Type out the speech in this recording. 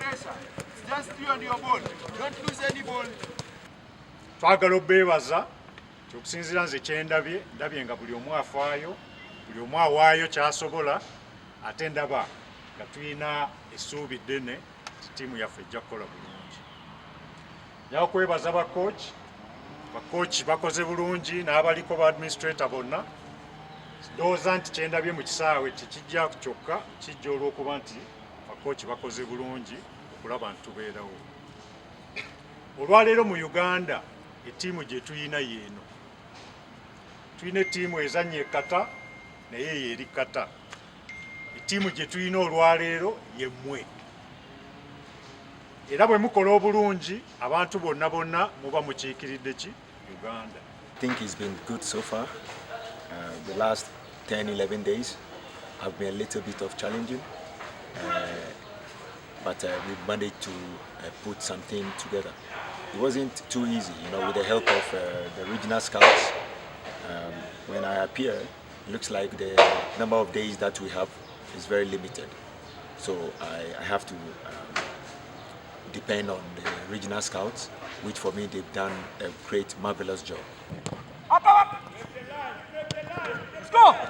Pressure. It's just you and your ball. Don't lose any ball. Twagala obeebaza nti okusinziira nze kyendabye, ndabye nga buli omu afaayo, buli omu awaayo kyasobola, ate ndaba nga tulina essuubi ddene nti ttiimu yaffe ejja kukola bulungi. Njaga kwebaza bakochi. Bakochi bakoze bulungi n'abaliko ba administrator bonna. Ndowooza nti kyendabye mu kisaawe tekijja kyokka, kijja olw'okuba nti bakochi bakoze bulungi okulaba nti tubeerawo olwaleero mu Uganda. Ettiimu gye tuyina yeeno. Tulina ettiimu ezannya e Qatar, naye eyo eri Qatar. Ettiimu gye tulina olwaleero yemmwe, era bwe mukola obulungi, abantu bonna bonna muba mukiikiridde ki Uganda. I think it's been good so far. The last 10, 11 days have been a little bit of challenging, but we managed to put something together. It wasn't too easy with the help of the regional scouts. When I appear, it looks like the number of days that we have is very limited. So I have to depend on the regional scouts, which for me they've done a great, marvelous job. Up, up, up. Let's go.